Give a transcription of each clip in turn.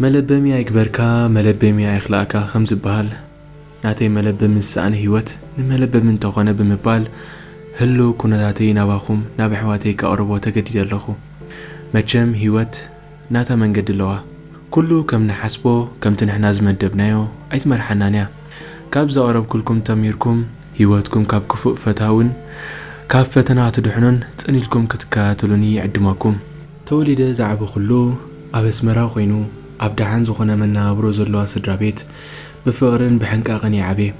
መለበሚ ኣይግበርካ፣ መለበሚ ኣይኽላእካ ከም ዝበሃል፣ ናተይ መለበሚ ዝሰኣነ ህይወት ንመለበሚ እንተኾነ ብምባል፣ ህልው ኩነታተይ ናባኹም፣ ናብ ኣሕዋተይ ከቕርቦ ተገዲደ ኣለኹ። መቸም ህይወት ናታ መንገዲ ኣለዋ። ኩሉ ከም ንሓስቦ፣ ከምቲ ንሕና ዝመደብናዮ ኣይትመርሓናን እያ። ካብ ዘቕረብኩልኩም ተሚርኩም፣ ህይወትኩም ካብ ክፉእ ፈታውን ካብ ፈተና ክትድሕኑን ጽን ኢልኩም ክትከታተሉኒ ይዕድመኩም። ተወሊደ ዝዓበኹሉ ኣብ ኣስመራ ኮይኑ፣ ኣብ ደሓን ዝኾነ መነባብሮ ዘለዋ ስድራ ቤት ብፍቕርን ብሕንቃቕን ይዓብየ።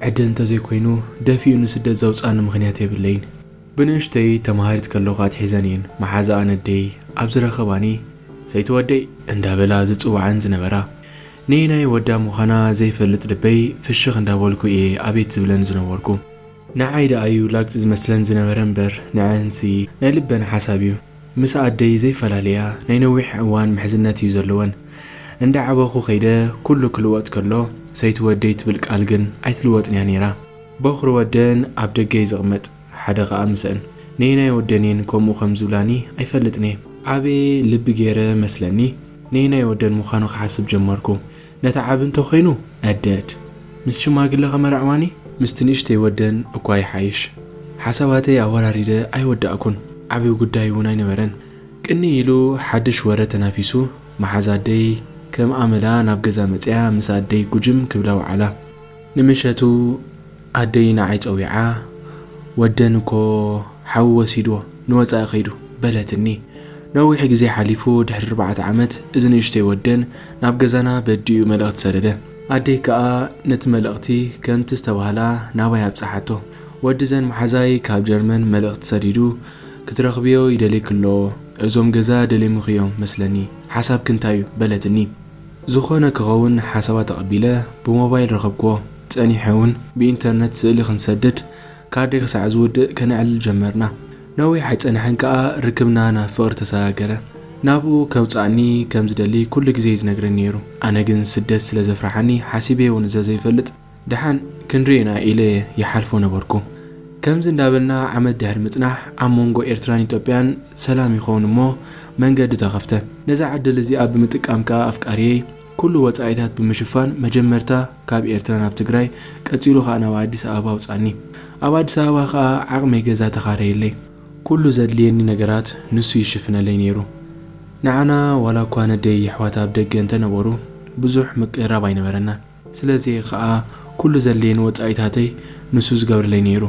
ዕደ እንተዘይኮይኑ፣ ደፊኡ ንስደት ዘውጽኣኒ ምኽንያት የብለይን። ብንእሽተይ ተመሃሪት ከለኹ ኣትሒዘን እየን መሓዛኣ ነደይ ኣብ ዝረኸባኒ፣ "ሰይቲ ወደይ" እንዳበላ ዝጽውዓን ዝነበራ። ነየናይ ወዳ ምዃና ዘይፈልጥ ልበይ ፍሽኽ እንዳበልኩ እየ ኣቤት ዝብለን ዝነበርኩ። ንዓይ ደኣዩ ላግጺ ዝመስለን ዝነበረ እምበር፣ ንዐንሲ ናይ ልበን ሓሳብ እዩ። ምስ ኣደይ ዘይፈላለያ ናይ ነዊሕ እዋን ምሕዝነት እዩ ዘለወን። እንዳዓበኹ ከይደ፣ ኩሉ ክልወጥ ከሎ፣ ሰይቲ ወደይ ትብል ቃል ግን ኣይትልወጥን እያ ነይራ። በኹሪ ወደን ኣብ ደገ እዩ ዝቕመጥ፣ ሓደ ኸኣ ምስአን። ነየናይ ወደን እየን ከምኡ ከም ዝብላኒ ኣይፈልጥን እየ። ዓብየ ልቢ ገይረ መስለኒ፣ ነየናይ ወደን ምዃኑ ክሓስብ ጀመርኩ። ነቲ ዓቢ እንተኾይኑ፣ ኣደት ምስ ሽማግለ ከመርዕዋኒ፣ ምስቲ ንእሽተይ ወደን እኳ ይሓይሽ። ሓሳባተይ ኣወራሪደ ኣይወዳእኩን። ዓቢ ጉዳይ እውን ኣይነበረን። ቅንይ ኢሉ ሓድሽ ወረ ተናፊሱ፣ መሓዛ ኣደይ ከም ኣመላ ናብ ገዛ መጺኣ ምስ ኣደይ ጉጅም ክብላ ወዓላ። ንምሸቱ ኣደይ ንዓይ ጸዊዓ፣ "ወደን እኮ ሓዊ ወሲድዎ፣ ንወጻኢ ከይዱ" በለትኒ። ነዊሕ ግዜ ሓሊፉ፣ ድሕሪ ኣርባዕተ ዓመት፣ እዚ ንእሽተይ ወደን ናብ ገዛና በዲኡ መልእኽቲ ሰደደ። ኣደይ ከኣ ነቲ መልእኽቲ ከምቲ ዝተባህላ ናባይ ኣብጽሓቶ። "ወዲ ዘን መሓዛይ ካብ ጀርመን መልእኽቲ ሰዲዱ፣ ክትረኽብዮ ይደልየኪ ኣሎ። እዞም ገዛ ደሊምኺ እዮም መስለኒ። ሓሳብኪ እንታይ እዩ?" በለትኒ። ዝኾነ ክኸውን ሓሳባ ተቐቢለ ብሞባይል ረኸብክዎ። ጸኒሐ እውን ብኢንተርነት ስእሊ ክንሰድድ፣ ካርደይ ክሳዕ ዝውድእ ከነዕልል ጀመርና። ነዊሕ ኣይጸንሐን ከኣ ርክብና ናብ ፍቕሪ ተሰጋገረ። ናብኡ ከውጽኣኒ ከም ዝደሊ ኩሉ ግዜ እዩ ዝነግረኒ ነይሩ። ኣነ ግን ስደት ስለ ዘፍርሓኒ ሓሲበ እውን ዘዘይፈልጥ ደሓን ክንርኢ ኢና ኢለ ይሓልፎ ነበርኩ። ከምዚ እንዳበልና ዓመት ድሕሪ ምጽናሕ ኣብ መንጎ ኤርትራን ኢትዮጵያን ሰላም ይኸውን እሞ መንገዲ ተኸፍተ። ነዛ ዕድል እዚኣ ብምጥቃም ከኣ ኣፍቃሪየይ ኩሉ ወጻኢታት ብምሽፋን መጀመርታ ካብ ኤርትራ ናብ ትግራይ፣ ቀጺሉ ከኣ ናብ ኣዲስ ኣበባ ኣውጻኒ። ኣብ ኣዲስ ኣበባ ከኣ ዓቕመይ ገዛ ተኻረየለይ። ኩሉ ዘድልየኒ ነገራት ንሱ ይሽፍነለይ ነይሩ። ንዓና ዋላ እኳ ነደይ የሕዋት ኣብ ደገ እንተነበሩ ብዙሕ ምቅርራብ ኣይነበረናን። ስለዚ ከኣ ኩሉ ዘድልየኒ ወጻኢታተይ ንሱ ዝገብረለይ ነይሩ።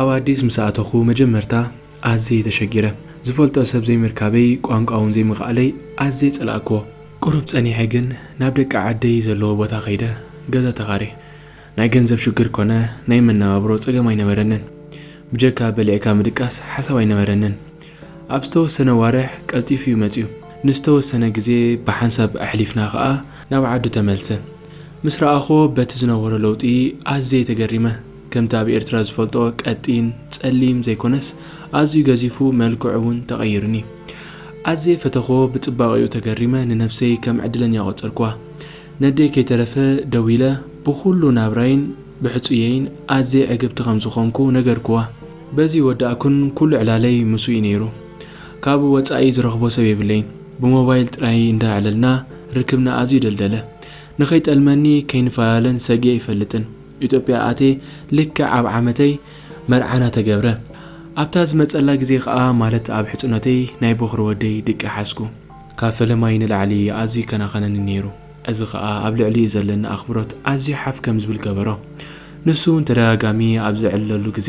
ኣብ ኣዲስ ምስ ኣተኹ መጀመርታ ኣዝየ ተሸጊረ። ዝፈልጦ ሰብ ዘይምርካበይ፣ ቋንቋ እውን ዘይምኽኣለይ ኣዝየ ጸላእክዎ። ቁሩብ ጸኒሐ ግን ናብ ደቂ ዓደይ ዘለዎ ቦታ ከይደ ገዛ ተኻርየ። ናይ ገንዘብ ሽግር ኮነ ናይ መነባብሮ ጸገም ኣይነበረንን። ብጀካ በሊዕካ ምድቃስ ሓሳብ ኣይነበረንን። ኣብ ዝተወሰነ ዋርሕ ቀልጢፉ እዩ መጺኡ። ንዝተወሰነ ግዜ ብሓንሳብ ኣሕሊፍና ከኣ ናብ ዓዱ ተመልሰ። ምስ ረኣኽዎ በቲ ዝነበሮ ለውጢ ኣዝየ ተገሪመ። ከምቲ ኣብ ኤርትራ ዝፈልጦ ቀጢን፣ ጸሊም ዘይኮነስ ኣዝዩ ገዚፉ መልክዑ እውን ተቐይሩኒ። ኣዝየ ፈተኽዎ፣ ብጽባቐኡ ተገሪመ ንነብሰይ ከም ዕድለኛ ቆጸርክዋ። ነደይ ከይተረፈ ደዊለ ብኹሉ ናብራይን ብሕጹየይን ኣዝየ ዕግብቲ ከም ዝኾንኩ ነገርክዋ። በዚ ወዳእኩን ኩሉ ዕላለይ ምስኡ እዩ ነይሩ። ካብኡ ወጻኢ ዝረኽቦ ሰብ የብለይን። ብሞባይል ጥራይ እንዳኣዕለልና ርክብና ኣዝዩ ደልደለ። ንኸይጠልመኒ ከይንፈላለን ሰጊኤ ኣይፈልጥን። ኢትዮጵያ ኣትየ ልክዕ ኣብ ዓመተይ መርዓና ተገብረ። ኣብታ ዝመጸላ ግዜ ኸኣ ማለት ኣብ ሕጽኖተይ ናይ በኹሪ ወደይ ድቂ ሓዝኩ። ካብ ፈለማይ ንላዕሊ ኣዝዩ ይከናኸነኒ ነይሩ። እዚ ኸኣ ኣብ ልዕሊኡ ዘለኒ ኣኽብሮት ኣዝዩ ሓፍ ከም ዝብል ገበሮ። ንሱ እውን ተደጋጋሚ ኣብ ዘዕልለሉ ግዜ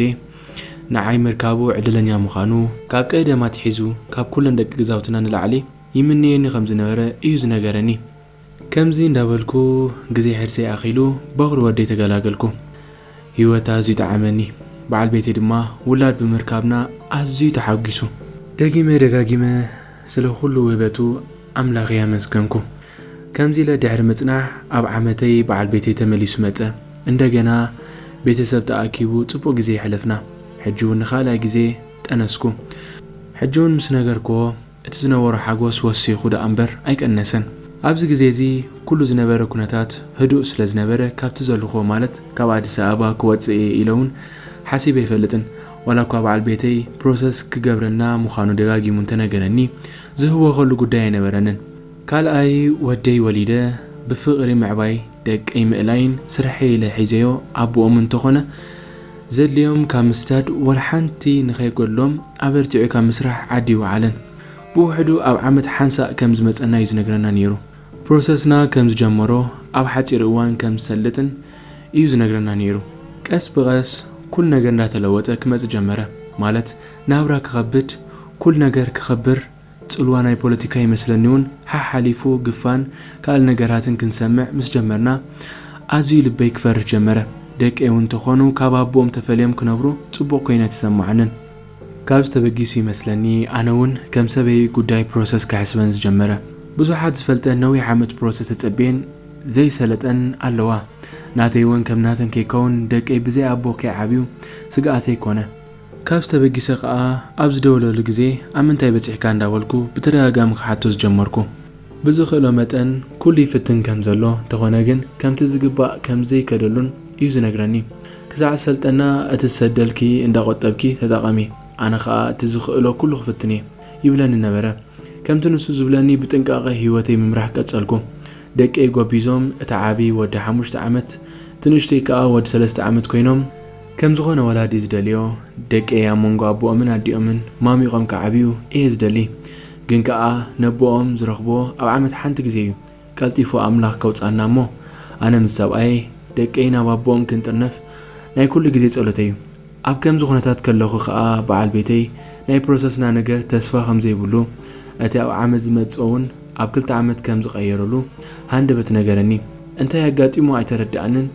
ንዓይ ምርካቡ ዕድለኛ ምዃኑ፣ ካብ ቀደም ኣትሒዙ ካብ ኩለን ደቂ ገዛውትና ንላዕሊ ይምነየኒ ከም ዝነበረ እዩ ዝነገረኒ። ከምዚ እንዳበልኩ ግዜ ሕርሰይ ኣኺሉ በኹሪ ወደይ ተገላገልኩ። ህይወት ኣዝዩ ጠዓመኒ። በዓል ቤተይ ድማ ውላድ ብምርካብና ኣዝዩ ተሓጒሱ። ደጊመ ደጋጊመ ስለ ኩሉ ውህበቱ ኣምላኸይ ኣመስገንኩ። ከምዚ ኢለ ድሕሪ ምጽናሕ ኣብ ዓመተይ በዓል ቤተይ ተመሊሱ መጸ። እንደገና ቤተሰብ ተኣኪቡ ጽቡቕ ግዜ የሕለፍና። ሕጂ እውን ንኻልኣይ ግዜ ጠነስኩ። ሕጂ እውን ምስ ነገርክዎ እቲ ዝነበሮ ሓጎስ ወሲኹ ደኣ እምበር ኣይቀነሰን። ኣብዚ ግዜ እዚ ኩሉ ዝነበረ ኩነታት ህዱእ ስለ ዝነበረ ካብቲ ዘለኹዎ ማለት ካብ ኣዲስ ኣበባ ክወጽእ እየ ኢለ እውን ሓሲበ ኣይፈልጥን። ዋላ እኳ በዓል ቤተይ ፕሮሰስ ክገብረና ምዃኑ ደጋጊሙ እንተነገረኒ ዝህወኸሉ ጉዳይ ኣይነበረንን። ካልኣይ ወደይ ወሊደ ብፍቕሪ ምዕባይ ደቀይ ምእላይን ስርሐይ ኢለ ሒዘዮ ኣቦኦም እንተኾነ ዘድልዮም ካብ ምስዳድ ወላ ሓንቲ ንኸይጎድሎም ኣበርቲዑ ካብ ምስራሕ ዓዲ ይወዓለን። ብውሕዱ ኣብ ዓመት ሓንሳእ ከም ዝመጸና እዩ ዝነግረና ነይሩ። ፕሮሰስና ከም ዝጀመሮ ኣብ ሓጺር እዋን ከም ዝሰልጥን እዩ ዝነግረና ነይሩ። ቀስ ብቐስ ኩሉ ነገር እንዳተለወጠ ክመጽእ ጀመረ። ማለት ናብራ ክኸብድ፣ ኩሉ ነገር ክኸብር፣ ጽልዋ ናይ ፖለቲካ ይመስለኒ እውን ሓሓሊፉ ግፋን ካልእ ነገራትን ክንሰምዕ ምስ ጀመርና ኣዝዩ ልበይ ክፈርህ ጀመረ። ደቀይ እውን እንተኾኑ ካብ ኣቦኦም ተፈልዮም ክነብሩ ጽቡቕ ኮይነ ኣይተሰማዓንን። ካብዚ ተበጊሱ ይመስለኒ ኣነ እውን ከም ሰበይ ጉዳይ ፕሮሰስ ክሕስበን ዝጀመረ። ብዙሓት ዝፈልጠን ነዊሕ ዓመት ፕሮሰስ ተጸብየን ዘይሰለጠን ኣለዋ። ናተይ እውን ከም ናተን ከይከውን ደቀይ ብዘይ ኣቦ ከይዓብዩ ስግኣተይ ኮነ። ካብ ዝተበጊሰ ከኣ ኣብ ዝደወለሉ ግዜ ኣብ ምንታይ በጺሕካ እንዳበልኩ ብተደጋጋሚ ክሓቶ ዝጀመርኩ። ብዝኽእሎ መጠን ኩሉ ይፍትን ከም ዘሎ እንተኾነ ግን ከምቲ ዝግባእ ከም ዘይከደሉን እዩ ዝነግረኒ። ክሳዕ ዝሰልጠና እቲ ዝሰደልኪ እንዳቆጠብኪ ተጠቐሚ፣ ኣነ ከኣ እቲ ዝኽእሎ ኩሉ ክፍትን እየ ይብለኒ ነበረ። ከምቲ ንሱ ዝብለኒ ብጥንቃቐ ህይወተይ ምምራሕ ቀጸልኩ። ደቀይ ጎቢዞም፣ እቲ ዓቢ ወዲ ሓሙሽተ ዓመት፣ እቲ ንእሽተይ ከኣ ወዲ ሰለስተ ዓመት ኮይኖም፣ ከም ዝኾነ ወላዲ ዝደልዮ፣ ደቀይ ኣብ መንጎ ኣቦኦምን ኣዲኦምን ማሚቖም ክዓብዩ እየ ዝደሊ። ግን ከኣ ነቦኦም ዝረኽብዎ ኣብ ዓመት ሓንቲ ግዜ እዩ። ቀልጢፉ ኣምላኽ ከውጽኣና እሞ፣ ኣነ ምስ ሰብኣየይ፣ ደቀይ ናብ ኣቦኦም ክንጥርነፍ ናይ ኩሉ ግዜ ጸሎተይ እዩ። ኣብ ከምዚ ኩነታት ከለኹ ከኣ በዓል ቤተይ ናይ ፕሮሰስና ነገር ተስፋ ከም ዘይብሉ፣ እቲ ኣብ ዓመት ዝመጽኦ እውን ኣብ ክልተ ዓመት ከም ዝቐየረሉ ሃንደበት ነገረኒ። እንታይ ኣጋጢሙ ኣይተረድኣንን፣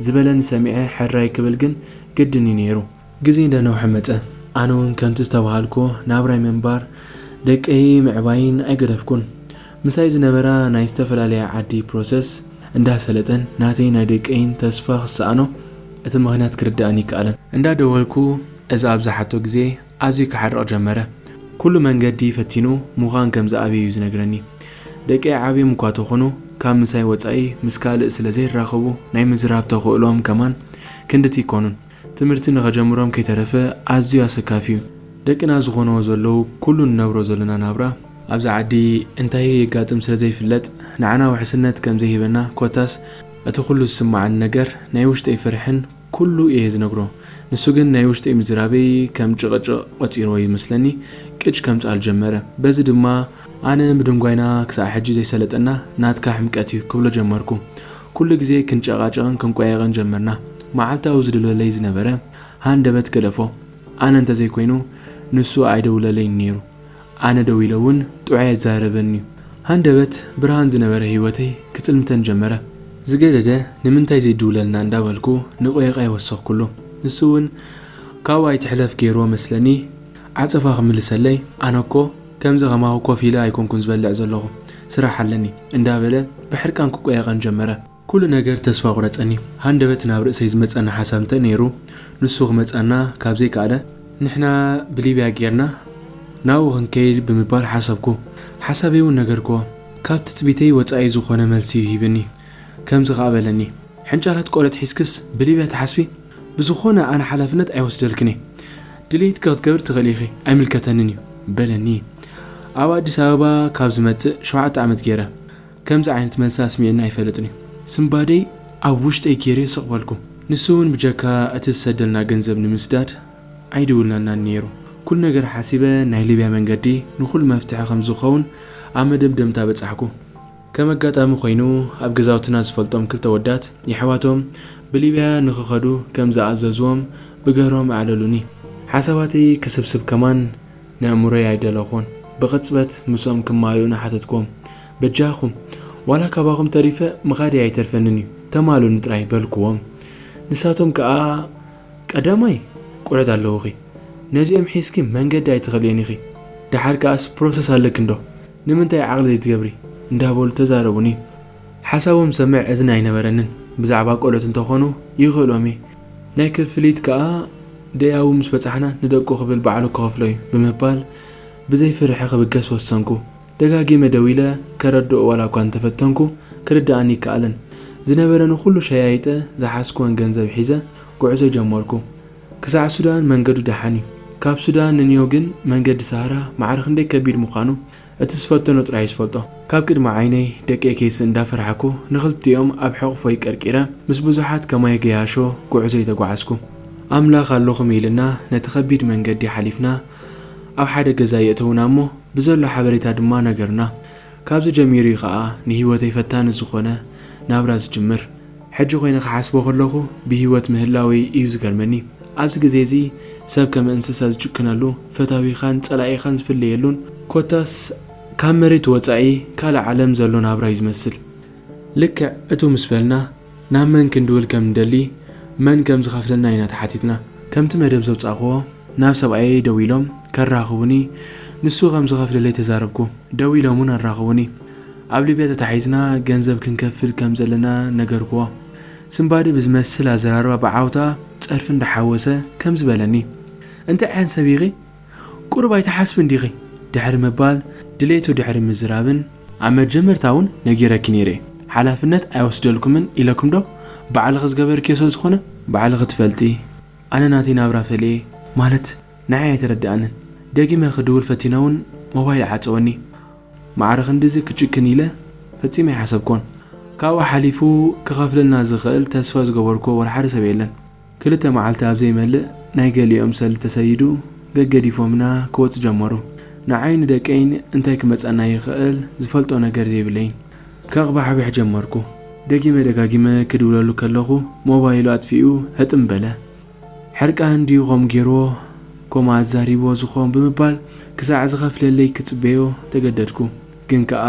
ዝበለኒ ሰሚዐ ሕራይ ክብል ግን ግድን እዩ ነይሩ። ግዜ እንዳነውሐ መጸ። ኣነ እውን ከምቲ ዝተባሃልኩ ናብራይ ምንባር ደቀይ ምዕባይን ኣይገደፍኩን። ምሳይ ዝነበራ ናይ ዝተፈላለያ ዓዲ ፕሮሰስ እንዳሰለጠን ናተይ ናይ ደቀይን ተስፋ ክሰኣኖ እቲ ምኽንያት ክርድኣኒ ይከኣለን። እንዳደወልኩ እዚ ኣብ ዝሓቶ ግዜ ኣዝዩ ክሓርቕ ጀመረ። ኩሉ መንገዲ ፈቲኑ ምዃን ከም ዝኣበየ እዩ ዝነግረኒ። ደቀይ ዓብዮም እኳ ተኾኑ ካብ ምሳይ ወጻኢ ምስ ካልእ ስለ ዘይራኸቡ ናይ ምዝራብ ተኽእሎም ከማን ክንድቲ ኣይኮኑን። ትምህርቲ ንኸጀምሮም ከይተረፈ ኣዝዩ ኣሰካፊ እዩ። ደቅና ዝኾንዎ ዘለዉ ኩሉ ንነብሮ ዘለና ናብራ ኣብዚ ዓዲ እንታይ የጋጥም ስለ ዘይፍለጥ ንዓና ውሕስነት ከም ዘይህበና ኮታስ እቲ ኩሉ ዝስምዓኒ ነገር ናይ ውሽጠይ ፍርሕን ኩሉ እየ ዝነግሮ። ንሱ ግን ናይ ውሽጠይ ምዝራበይ ከም ጭቕጭቕ ቆጺርዎ ይመስለኒ ቅጭ ከምጽኣሉ ጀመረ። በዚ ድማ ኣነ ምድንጓይና ክሳዕ ሕጂ ዘይሰለጠና ናትካ ሕምቀት እዩ ክብሎ ጀመርኩ። ኩሉ ግዜ ክንጨቓጨቕን ክንቆያየቕን ጀመርና። መዓልታዊ ዝድውለለይ ዝነበረ ሃንደበት ገደፎ። ኣነ እንተዘይኮይኑ ንሱ ኣይደውለለይን ነይሩ። ኣነ ደዊለ እውን ጥዑይ ኣይዛረበን እዩ። ሃንደበት ብርሃን ዝነበረ ህይወተይ ክጽልምተን ጀመረ። ዝገደደ ንምንታይ ዘይድውለልና እንዳበልኩ ንቆየቓ ይወሰኽኩሉ። ንሱ እውን ካብኡ ኣይትሕለፍ ገይርዎ መስለኒ። ዓጸፋ ክምልሰለይ፣ ኣነ እኮ ከምዚ ከማኹ ኮፍ ኢለ ኣይኮንኩን ዝበልዕ ዘለኹ፣ ስራሕ ኣለኒ እንዳበለ ብሕርቃን ክቆየቐን ጀመረ። ኩሉ ነገር ተስፋ ኣቑረጸኒ። ሃንደበት ናብ ርእሰይ ዝመጸኒ ሓሳብ እንተ ነይሩ፣ ንሱ ክመጻና ካብ ዘይከኣለ፣ ንሕና ብሊብያ ጌርና ናብኡ ክንከይድ ብምባል ሓሰብኩ። ሓሳበይ እውን ነገርክዎ። ካብ ትጽቢተይ ወጻኢ ዝኾነ መልሲ እዩ ሂብኒ። ከምዚ ከኣ በለኒ፣ "ሕንጫላት ቆልዑት ሒዝክስ ብሊብያ ትሓስቢ? ብዝኾነ ኣነ ሓላፍነት ኣይወስደልክን እየ። ድሌትኪ ክትገብሪ ትኽእሊ ኢኺ፣ ኣይምልከተንን እዩ" በለኒ። ኣብ ኣዲስ ኣበባ ካብ ዝመጽእ ሸውዓተ ዓመት ገይረ። ከምዚ ዓይነት መልሲ ኣስሚዕኒ ኣይፈልጥን እዩ። ስንባደይ ኣብ ውሽጠይ ገይረዮ ስቕ በልኩ። ንሱ እውን ብጀካ እቲ ዝሰደልና ገንዘብ ንምስዳድ ኣይድውልናን ነይሩ። ኩሉ ነገር ሓሲበ ናይ ሊብያ መንገዲ ንኹሉ መፍትሒ ከም ዝኸውን ኣብ መደምደምታ በጻሕኩ። ከም ኣጋጣሚ ኮይኑ ኣብ ገዛውትና ዝፈልጦም ክልተ ወዳት የሕዋቶም ብሊብያ ንኽኸዱ ከም ዝኣዘዝዎም ብገሮም ኣዕለሉኒ። ሓሳባተይ ክስብስብ ከማን ነእምሮይ ኣይደለኹን። ብቕጽበት ምስኦም ክማልኡኒ ሓተትክዎም። "በጃኹም፣ ዋላ ካባኹም ተሪፈ ምኻደይ ኣይተርፈንን እዩ፣ ተማልኡኒ ጥራይ" በልክዎም። ንሳቶም ከኣ፣ "ቀዳማይ፣ ቆልዑት ኣለዉኺ። ነዚኦም ሒዝኪ መንገዲ ኣይትኸልእዮን ኢኺ። ደሓር ከኣስ ፕሮሰስ ኣለኪ እንዶ? ንምንታይ ዓቕሊ ዘይትገብሪ?" እንዳበሉ ተዛረቡኒ። ሓሳቦም ሰምዕ እዝኒ ኣይነበረንን። ብዛዕባ ቆልዑት እንተኾኑ ይኽእሎም እየ። ናይ ክፍሊት ከኣ ደያቡ ምስ በጻሕና ንደቁ ክብል ባዕሉ ክኸፍሎ እዩ ብምባል ብዘይ ፍርሒ ክብገስ ወሰንኩ። ደጋጊመ ደዊለ ከረድኦ ዋላ እኳ እንተፈተንኩ ክርድኣኒ ይከኣልን። ዝነበረኒ ኩሉ ሸያይጠ ዝሓዝኩወን ገንዘብ ሒዘ ጉዕዞ ጀመርኩ። ክሳዕ ሱዳን መንገዱ ደሓን እዩ። ካብ ሱዳን ንኒዮ ግን መንገዲ ሳህራ ማዕረ ክንደይ ከቢድ ምዃኑ እቲ ዝፈተኖ ጥራይ ዝፈልጦ። ካብ ቅድሚ ዓይነይ ደቀይ ከይስእ እንዳፈራሕኩ ንኽልቲኦም ኣብ ሕቑፎይ ቀርቂረ ምስ ብዙሓት ከማይ ገያሾ ጉዕዞ ይተጓዓዝኩ። ኣምላኽ ኣለኹም ኢልና ነቲ ከቢድ መንገዲ ሓሊፍና ኣብ ሓደ ገዛ የእተውና እሞ ብዘሎ ሓበሬታ ድማ ነገርና። ካብዚ ጀሚሩ እዩ ኸኣ ንህይወተይ ፈታኒ ዝኾነ ናብራ ዝጅምር። ሕጂ ኮይነ ክሓስቦ ከለኹ ብህይወት ምህላወይ እዩ ዝገርመኒ። ኣብዚ ግዜ እዚ ሰብ ከም እንስሳ ዝጭክነሉ፣ ፈታዊኻን ጸላኢኻን ዝፍለየሉን ኮታስ ካብ መሬት ወጻኢ ካልእ ዓለም ዘሎ ናብራ እዩ ዝመስል። ልክዕ እቱ ምስ በልና ናብ መን ክንድውል ከም ንደሊ፣ መን ከም ዝኸፍለልና ኢና ተሓቲትና። ከምቲ መደብ ዘውጻእክዎ ናብ ሰብኣየይ ደዊሎም ከራኽቡኒ ንሱ ከም ዝኸፍለለይ ተዛረብኩ። ደዊሎም እውን ኣራኽቡኒ። ኣብ ሊብያ ተታሒዝና ገንዘብ ክንከፍል ከም ዘለና ነገርክዎ። ስንባዲ ብዝመስል ኣዘራርባ ብዓውታ ጸርፊ እንዳሓወሰ ከምዚ በለኒ። እንታይ ዓይነት ሰብ ኢኺ? ቁሩብ ኣይትሓስብን ዲኺ? ድሕሪ ምባል ድሌቱ ድሕሪ ምዝራብን ኣብ መጀመርታ እውን ነጊረኪ ነይረ። ሓላፍነት ኣይወስደልኩምን ኢለኩም ዶ? ባዕልኺ ዝገበርክዮ ስለ ዝኾነ ባዕልኺ ትፈልጢ። ኣነ ናተይ ናብራ ፈልየ ማለት ንዓይ ኣይተረድኣንን። ደጊመ ክድውል ፈቲነ እውን ሞባይል ዓጸወኒ። ማዕረ ክንድዚ ክጭክን ኢለ ፈጺመ ኣይሓሰብኩን። ካብኡ ሓሊፉ ክኸፍለልና ዝኽእል ተስፋ ዝገበርኩዎ ወላ ሓደ ሰብ የለን። ክልተ መዓልቲ ኣብ ዘይመልእ ናይ ገሊኦም ሰልዲ ተሰይዱ ገገዲፎምና ክወጽ ጀመሩ። ንዓይ ንደቀይን እንታይ ክመጸና ይኽእል ዝፈልጦ ነገር ዘይብለይን። ከቕባሕብሕ ጀመርኩ። ደጊመ ደጋጊመ ክድውለሉ ከለኹ ሞባይሉ ኣጥፊኡ ህጥም በለ። ሕርቃን ድዩ ከምኡ ገይርዎ፣ ከምኡ ኣዛሪብዎ ዝኾን ብምባል ክሳዕ ዝኸፍለለይ ክጽበዮ ተገደድኩ። ግን ከኣ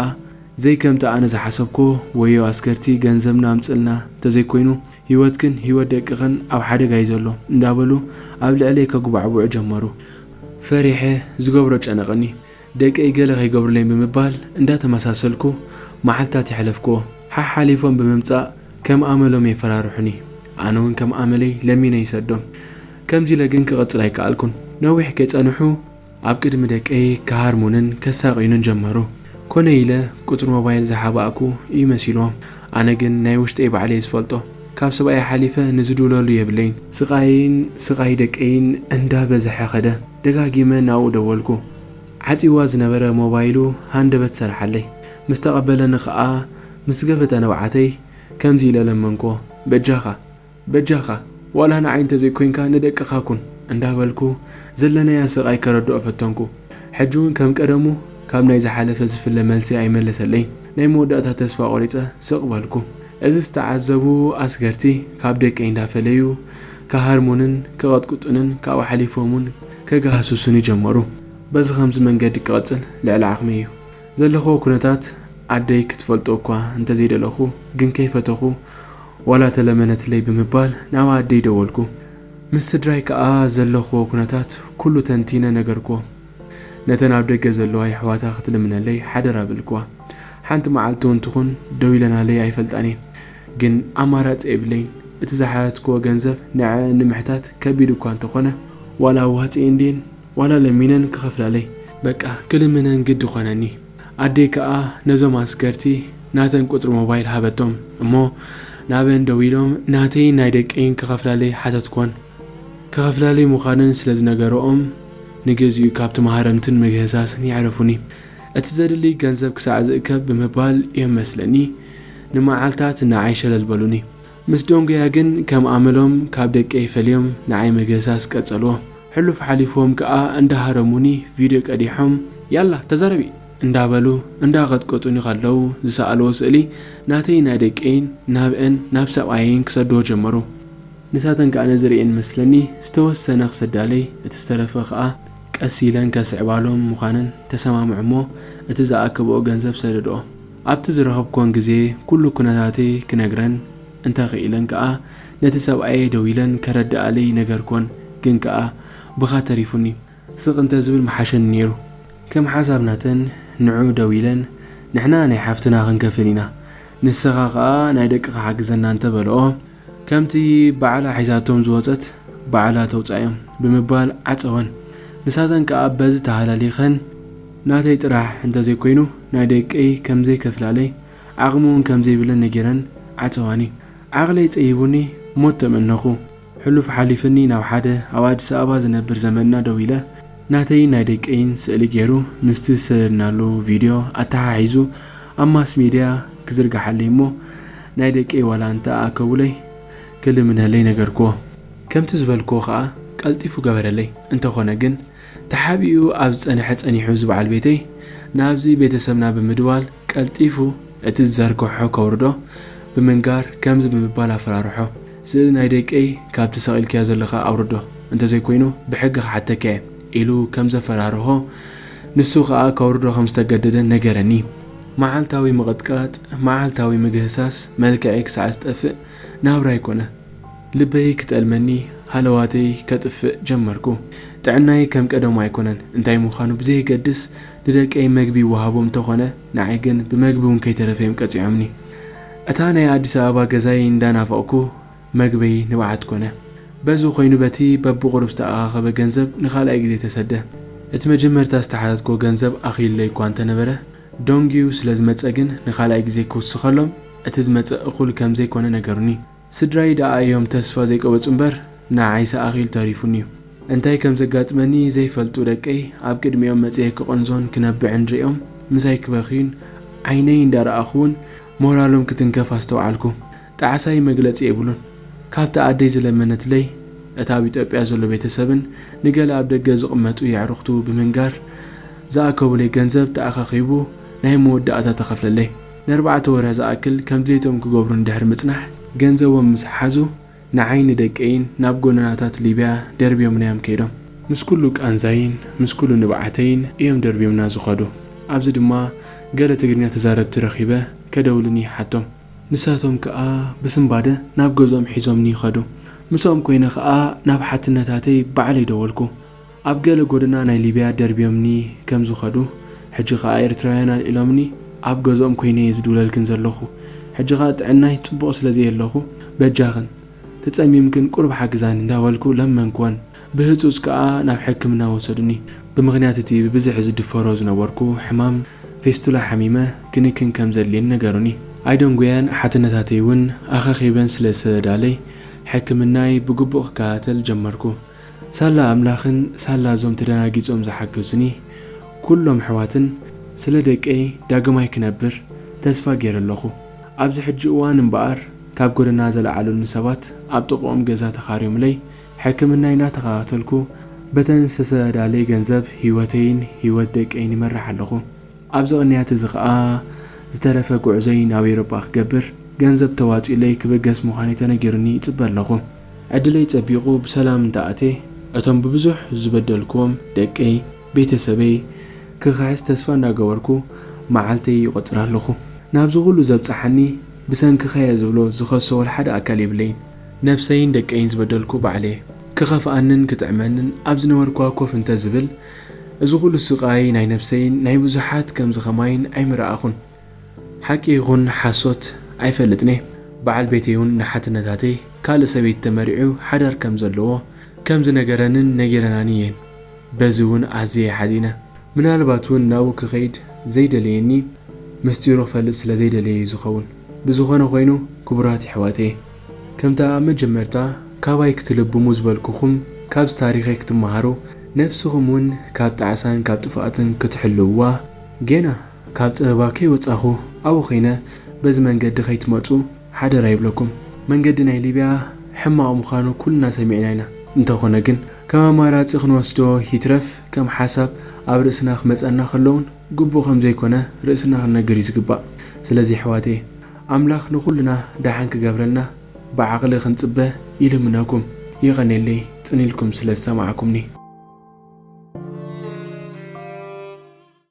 ዘይከምቲ ኣነ ዝሓሰብኮ ወዮ ኣስገርቲ ገንዘብና ኣምጽልና ተዘይኮይኑ ህይወትክን ህይወት ደቅኽን ኣብ ሓደጋ እዩ ዘሎ እንዳበሉ ኣብ ልዕለይ ከጉባዕብዑ ጀመሩ። ፈሪሐ ዝገብሮ ጨነቐኒ። ደቀይ ገለ ከይገብሩለይ ብምባል እንዳተመሳሰልኩ መዓልታት የሕለፍክዎ። ሓሓሊፎም ብምምጻእ ከም ኣመሎም የፈራርሑኒ። ኣነ እውን ከም ኣመለይ ለሚነ ይሰዶም። ከምዚ ኢለ ግን ክቕጽል ኣይከኣልኩን። ነዊሕ ከይጸንሑ ኣብ ቅድሚ ደቀይ ክሃርሙንን ከሳቕዩንን ጀመሩ። ኮነ ኢለ ቁጽሪ ሞባይል ዝሓባእኩ እዩ መሲልዎም። ኣነ ግን ናይ ውሽጠይ ባዕለይ ዝፈልጦ። ካብ ሰብኣይ ሓሊፈ ንዝድውለሉ የብለይን። ስቓይን ስቓይ ደቀይን እንዳበዝሐ ኸደ። ደጋጊመ ናብኡ ደወልኩ። ዓጽይዋ ዝነበረ ሞባይሉ ሃንደበት ሰርሓለይ። ምስ ተቐበለኒ ኸኣ ምስ ገበጠ ንብዓተይ ከምዚ ኢለ ለመንክዎ፣ በጃኻ፣ በጃኻ፣ ዋላ ንዓይ እንተዘይኮይንካ ንደቅኻ ኩን እንዳበልኩ ዘለናያ ስቓይ ከረድኦ ፈተንኩ። ሕጂ እውን ከም ቀደሙ ካብ ናይ ዝሓለፈ ዝፍለ መልሲ ኣይመለሰለይን። ናይ መወዳእታ ተስፋ ቆሪጸ ስቕ በልኩ። እዚ ዝተዓዘቡ ኣስገርቲ ካብ ደቀይ እንዳፈለዩ ክሃርሙንን ክቐጥቅጡንን ካብኡ ሓሊፎም እውን ከገሃስሱኒ ጀመሩ። በዚ ከምዚ መንገዲ ክቐጽል ልዕሊ ዓቕመይ እዩ። ዘለኽዎ ኩነታት ኣደይ ክትፈልጦ እኳ እንተዘይደለኹ ግን ከይፈተኹ ዋላ ተለመነትለይ ብምባል ናብ ኣደይ ደወልኩ። ምስ ስድራይ ከኣ ዘለኽዎ ኩነታት ኩሉ ተንቲነ ነገርክዎ። ነተን ኣብ ደገ ዘለዋ የሕዋታ ክትልምነለይ ሓደራ በልክዋ። ሓንቲ መዓልቲ እውን ትኹን ደው ኢለናለይ ኣይፈልጣን እየን። ግን ኣማራጺ የብለይን። እቲ ዝሓተትክዎ ገንዘብ ንዐኣን ንምሕታት ከቢድ እኳ እንተኾነ ዋላ ኣዋጺኤን ድየን ዋላ ለሚነን ክኸፍላለይ። በቃ ክልምነን ግዲ ኾነኒ። ኣደይ ከኣ ነዞም ኣስገርቲ ናተን ቁጽሪ ሞባይል ሃበቶም እሞ ናበን ደዊሎም ናተይን ናይ ደቀይን ክኸፍላለይ ሓተትክወን። ክኸፍላለይ ምዃነን ስለ ዝነገርኦም ንግዚኡ ካብቲ ማህረምትን ምግህሳስን የዕረፉኒ። እቲ ዘድሊ ገንዘብ ክሳዕ ዝእከብ ብምባል እዮም መስለኒ ንመዓልታት ንዓይ ሸለል በሉኒ። ምስ ደንጉያ ግን ከም ኣመሎም ካብ ደቀይ ፈልዮም ንዓይ ምግህሳስ ቀጸልዎ። ሕሉፍ ሓሊፍዎም ከኣ እንዳሃረሙኒ ቪድዮ ቀዲሖም ያላ ተዛረቢ እንዳበሉ እንዳቐጥቀጡኒ ከለዉ ዝሰኣልዎ ስእሊ ናተይን ናይ ደቀይን ናብአን ናብ ሰብኣየይን ክሰድዎ ጀመሩ። ንሳተን ከኣ ነዚ ርእየን መስለኒ ዝተወሰነ ክሰዳለይ እቲ ዝተረፈ ከኣ ቀስ ኢለን ከስዕባሎም ምዃነን ተሰማምዑ እሞ እቲ ዝኣከብኦ ገንዘብ ሰደድኦ። ኣብቲ ዝረኸብክወን ግዜ ኩሉ ኩነታተይ ክነግረን እንተኽኢለን ከኣ ነቲ ሰብኣየይ ደዊለን ከረድኣለይ ነገርክወን ግን ከኣ ብኻ ተሪፉኒ። ስቕ እንተ ዝብል ምሓሸኒ ነይሩ። ከም ሓሳብ ናተን ንዑ ደዊለን ንሕና ናይ ሓፍትና ክንከፍል ኢና ንስኻ ኸኣ ናይ ደቅኻ ሓግዘና እንተ በልኦ ከምቲ ባዕላ ሒዛቶም ዝወጸት ባዕላ ተውጻዮም ብምባል ዓጸወን። ንሳተን ከኣ በዚ ተሃላሊኸን ናተይ ጥራሕ እንተዘይኮይኑ ናይ ደቀይ ከምዘይከፍላለይ ዓቕሚ እውን ከምዘይብለን ነጊረን ዓጸዋኒ። ዓቕለይ ጸይቡኒ ሞት ተመነኹ። ሕሉፍ ሓሊፍኒ ናብ ሓደ ኣብ ኣዲስ ኣበባ ዝነብር ዘመድና ደዊለ ናተይን ናይ ደቀይን ስእሊ ገይሩ ምስቲ ዝሰደድናሉ ቪድዮ ኣተሓሒዙ ኣብ ማስ ሚድያ ክዝርግሓለይ እሞ፣ ናይ ደቀይ ዋላ እንተኣከቡለይ ክልምነለይ ነገርክዎ። ከምቲ ዝበልክዎ ኸኣ ቀልጢፉ ገበረለይ። እንተኾነ ግን፣ ተሓቢኡ ኣብ ዝጸንሐ ጸኒሑ ዝበዓል ቤተይ ናብዚ ቤተሰብና ብምድዋል ቀልጢፉ እቲ ዝዘርግሖ ከውርዶ ብምንጋር ከምዚ ብምባል ኣፈራርሖ። ስእሊ ናይ ደቀይ ካብቲ ሰቒልካዮ ዘለኻ ኣውርዶ፣ እንተዘይኮይኑ ብሕጊ ክሓተካ እየ ኢሉ ከም ዘፈራርሆ፣ ንሱ ኸኣ ከውርዶ ከም ዝተገደደ ነገረኒ። መዓልታዊ ምቕጥቃጥ፣ መዓልታዊ ምግህሳስ፣ መልክዐይ ክሳዕ ዝጠፍእ ናብራይ ኮነ። ልበይ ክጠልመኒ፣ ሃለዋተይ ከጥፍእ ጀመርኩ። ጥዕናይ ከም ቀደሙ ኣይኮነን። እንታይ ምዃኑ ብዘየገድስ፣ ንደቀይ መግቢ ይወሃቦም እንተኾነ፣ ንዓይ ግን ብመግቢ እውን ከይተረፈ እዮም ቀጺዖምኒ። እታ ናይ ኣዲስ ኣበባ ገዛይ እንዳናፈቕኩ፣ መግበይ ንብዓት ኮነ። በዚ ኮይኑ በቲ በብቑሩብ ዝተኣኻኸበ ገንዘብ ንኻልኣይ ግዜ ተሰደ። እቲ መጀመርታ ዝተሓተትክዎ ገንዘብ ኣኺሉለይ እኳ እንተነበረ፣ ደንጉዩ ስለ ዝመጸ ግን ንኻልኣይ ግዜ ክውስኸሎም እቲ ዝመጸ እኹል ከም ዘይኮነ ነገሩኒ። ስድራይ ደኣ እዮም ተስፋ ዘይቀበጹ እምበር፣ ንዓይስ ኣኺሉ ተሪፉኒ እዩ። እንታይ ከም ዘጋጥመኒ ዘይፈልጡ ደቀይ ኣብ ቅድሚኦም መጺኤ ክቕንዞን ክነብዕን ሪኦም ምሳይ ክበኽዩን ዓይነይ እንዳረኣኹ እውን ሞራሎም ክትንከፍ ኣስተውዓልኩ። ጣዕሳይ መግለጺ የብሉን። ካብቲ ኣደይ ዝለመነትለይ፣ እታ ኣብ ኢትዮጵያ ዘሎ ቤተሰብን ንገለ ኣብ ደገ ዝቕመጡ የዕሩኽቱ ብምንጋር ዝኣከቡለይ ገንዘብ ተኣኻኺቡ ናይ መወዳእታ ተኸፍለለይ። ንኣርባዕተ ወርሒ ዝኣክል ከም ድሌቶም ክገብሩ እንድሕር ምጽናሕ፣ ገንዘቦም ምስ ሓዙ ንዓይን ንደቀይን ናብ ጎደናታት ሊብያ ደርብዮምናዮም ከይዶም። ምስ ኩሉ ቃንዛይን ምስ ኩሉ ንብዓተይን እዮም ደርብዮምና ዝኸዱ። ኣብዚ ድማ ገለ ትግርኛ ተዛረብቲ ረኺበ ከደውሉኒ ይሓቶም። ንሳቶም ከኣ ብስንባደ ናብ ገዝኦም ሒዞምኒ ይኸዱ። ምስኦም ኮይነ ከኣ ናብ ሓትነታተይ ባዕለይ ደወልኩ። ኣብ ገለ ጎደና ናይ ሊብያ ደርብዮምኒ ከም ዝኸዱ፣ ሕጂ ከኣ ኤርትራውያን ኣልዒሎምኒ ኣብ ገዝኦም ኮይነ እየ ዝድውለልክን ዘለኹ። ሕጂ ከኣ ጥዕናይ ጽቡቕ ስለ ዘየለኹ፣ በጃኽን ተጸሚምክን ቁሩብ ሓግዛኒ እንዳበልኩ ለመንክወን። ብህጹጽ ከኣ ናብ ሕክምና ወሰዱኒ። ብምኽንያት እቲ ብብዝሒ ዝድፈሮ ዝነበርኩ ሕማም ፌስቱላ ሓሚመ ክንክን ከም ዘድልየኒ ነገሩኒ። ኣይደንጉየን፣ ሓትነታተይ እውን ኣኻኺበን ስለ ዝሰደዳለይ፣ ሕክምናይ ብግቡእ ክከታተል ጀመርኩ። ሳላ ኣምላኽን ሳላ እዞም ተደናጊጾም ዝሓገዙኒ ኩሎም ኣሕዋትን፣ ስለ ደቀይ ዳግማይ ክነብር ተስፋ ገይረ ኣለኹ። ኣብዚ ሕጂ እዋን እምበኣር፣ ካብ ጎደና ዘለዓሉኒ ሰባት ኣብ ጥቕኦም ገዛ ተኻርዮምለይ፣ ሕክምናይ እናተኸታተልኩ፣ በተን ዝተሰደዳለይ ገንዘብ ህይወተይን ህይወት ደቀይን ይመርሕ ኣለኹ። ኣብዚ ቅንያት እዚ ኸኣ ዝተረፈ ጉዕዞይ ናብ ኤውሮጳ ክገብር ገንዘብ ተዋጺኡለይ ክብገስ ምዃነይ ተነጊሩኒ ይጽበ ኣለኹ። ዕድለይ ጸቢቑ ብሰላም እንተ ኣትየ፣ እቶም ብብዙሕ ዝበደልክዎም ደቀይ፣ ቤተሰበይ፣ ክኽሕስ ተስፋ እንዳገበርኩ መዓልተይ ይቖጽር ኣለኹ። ናብዚ ኩሉ ዘብጽሓኒ ብሰንክኻ እየ ዝብሎ ዝኸሶ ወላ ሓደ ኣካል የብለይን። ነብሰይን ደቀይን ዝበደልኩ ባዕለየ። ክኸፍኣንን ክጥዕመንን ኣብ ዝነበርኩዋ ኮፍ እንተ ዝብል፣ እዚ ኩሉ ስቓይ ናይ ነብሰይን ናይ ብዙሓት ከምዚ ኸማይን ኣይምረኣኹን። ሓቂ ይኹን ሓሶት ኣይፈልጥን'የ። በዓል ቤተይ እውን ንሓትነታተይ ካልእ ሰበይቲ ተመሪዑ ሓዳር ከም ዘለዎ ከም ዝነገረንን ነጊረናኒ እየን። በዚ እውን ኣዝየ ሓዚነ። ምናልባት እውን ናብኡ ክኸይድ ዘይደለየኒ ምስጢሩ ክፈልጥ ስለ ዘይደለየ እዩ ዝኸውን። ብዝኾነ ኮይኑ፣ ክቡራት የሕዋተይ፣ ከምቲ ኣብ መጀመርታ ካባይ ክትልብሙ ዝበልኩኹም፣ ካብዚ ታሪኸይ ክትመሃሩ፣ ነፍስኹም እውን ካብ ጣዕሳን ካብ ጥፍኣትን ክትሕልውዋ፣ ጌና ካብ ጸበባ ከይወጻኹ ኣብኡ ኸይነ በዚ መንገዲ ከይትመጹ ሓደራ ይብለኩም። መንገዲ ናይ ሊብያ ሕማቕ ምዃኑ ኩልና ሰሚዕና ኢና። እንተኾነ ግን ከም ኣማራጺ ክንወስዶ ይትረፍ ከም ሓሳብ ኣብ ርእስና ክመጸና ከሎ እውን ግቡእ ከም ዘይኮነ ርእስና ክንነግር እዩ ዝግባእ። ስለዚ ኣሕዋተይ፣ ኣምላኽ ንኹልና ደሓን ክገብረልና ብዓቕሊ ክንጽበ ይልምነኩም። የቐንየለይ ጽን ኢልኩም ስለ ዝሰማዕኩምኒ።